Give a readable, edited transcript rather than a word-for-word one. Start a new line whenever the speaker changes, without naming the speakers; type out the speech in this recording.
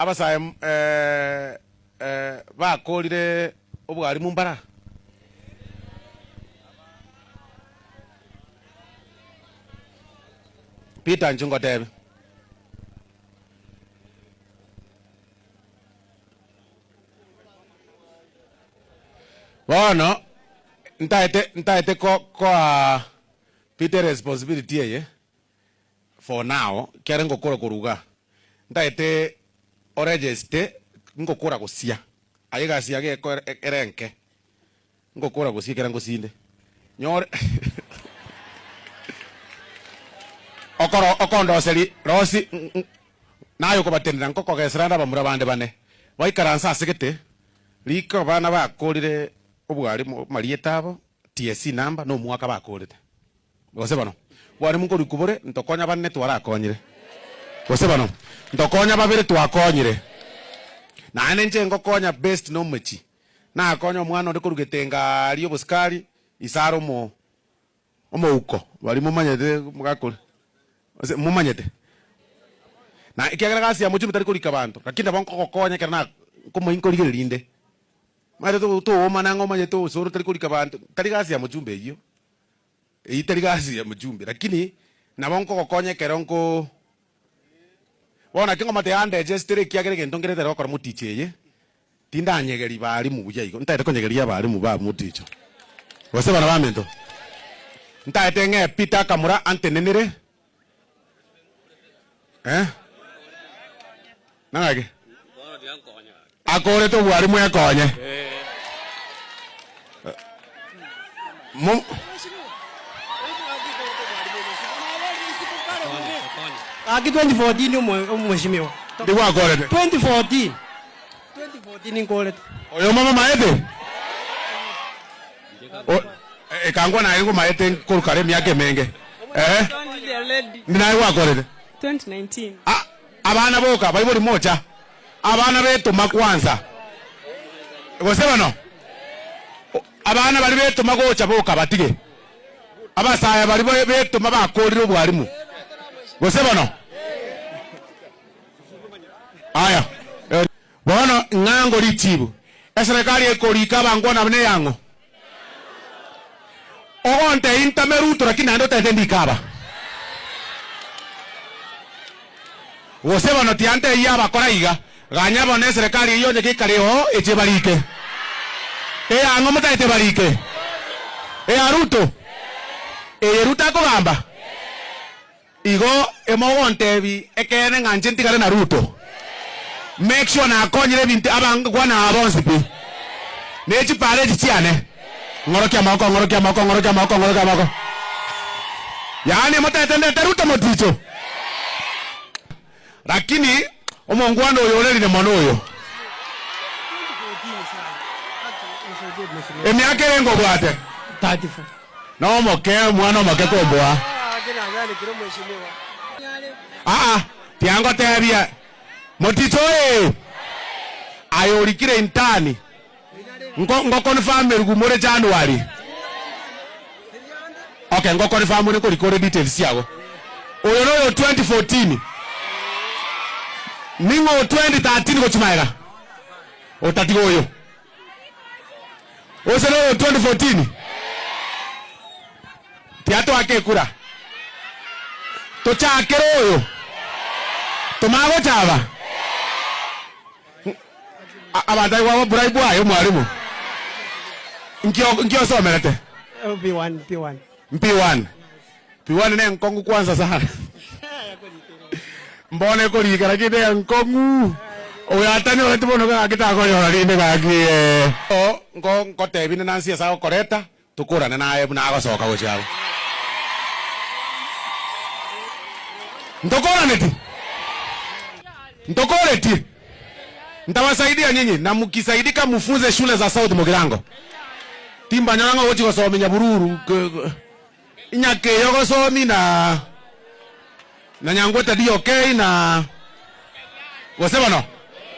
Abasae bakorire obwarimu mbara? Peter inche ngotebe. Bono ntaete ntaete koa Peter responsibility eye. For now, kiagera ngokora korwa igaa, ntaete oregeste ngokora gosia, aye egasi yago eko ere enke, ngokora gosia ekero ngosinde, nyore okoro okondoseria rosi naye okobatenena nkokogesera ande abamura bande bane, baikaranse ase gete, rika abana bakorire obwarimu amarieta abo, TSC number, na omwaka bakorete. Gose bono, bwarimu nkorikwa bore, ntokonya bane twarakonyire. Gose bono, ntokonya babere twakonyire. Naende inche ngokonya based nomochi. Nakonya omwana onde korwa getenga aria obosikari, ise are omo omouko, baria momanyete mogakore, gose momanyete? Na ekiagera gasi ya mochumbe tari korika banto, lakini nabo nkogokonya ekero na nkomoinyi nkorigereria inde. Omanyete toomana ng'a omanyete osoro tari korika banto, tari gasi ya mochumbe eyio. Eyio tari gasi ya mochumbe, lakini nabo nkogokonya ekero nko Bono naki ngomate yandegestere ekiagera egento nkere tari gokora moticho eye, tindanyegeri barimu buya igo, ntaete konyegeria abarimu ba moticho, gose bana baminto. Ntaete ng'ee Peter akamura antenenere. Eh? Nang'aki? Akorete obwarimu ekonye. Mo-
Gaki 2014 omwe- omweshimiwa.
Ndi gwakorete?
2014. 2014 nkorete.
Oyo mama maete? O- Ekangwa naye ngomaete korwa kare emiaka emenge. Ehe. Ndi naye gwakorete?
2019.
Ah, abana boka baibori mocha abana betoma kwanza gose bono abana baria betoma gocha boka batige abasaya baria be- betoma bakorire obwarimu gose bono aya bono ng'ango richibu eserekari ekorika abangwana abwo neyang'o Ogontebia ntame Ruto lakini naende otebete ndike aba. Gose bono tiantebia abakora iga, ganya bono eserekari eyio onye gekare oo eche ebarike. Eyang'o motagete ebarike? Eya Ruto? Eye Ruto akogamba? Igo emogontebi ekeene ng'a inche ntigare na Ruto. Make sure nakonyire ebinto abangwana aba bonsi pi. Ne chipara echi chiane. Ng'orokia amaboko, ng'orokia amaboko, ng'orokia amaboko, ng'orokia amaboko. Yaani motete ndete Ruto moticho. Lakini omongwana oyo orerire mono oyo. Emiaka ere ngobwate? Nomoke, omwana omoke komboa. Aa, tiangotebia, Moticho oye, aye orikire intani, nko ngoconfirmerigwe more January. Okay, ngoconfirm ore nkorika ore details chiago. Oyo noyo 2014. Ning'o 2013 gochia magega? Otatiga oyo. Ose noyo 2014? Tiatoaka ekura. Tochakere oyo. Tomanye gochaba. Abanto aye kwaba bribe aye omwalimu. Nki nki osomerete?
P1, P1.
P1. P1 ne enkong'u kwanza sana. Mbono ekorika lakini ne enkong'u. Oyo atanyoreti bono gaki takonyora rinde gaki eh. Nko nkotebi ne Nancy ase agokoreta tokorane naye buna agosoka gochia abwo. Ntokoraneti? Ntokoreti? Ntawasaidia nyinyi na mkisaidika mufunze shule za South Mugirango. Timbanyora ng'a ogochi gosomia Nyabururu Nyakeyo gosomi na na Nyangwete DOK na gose bono.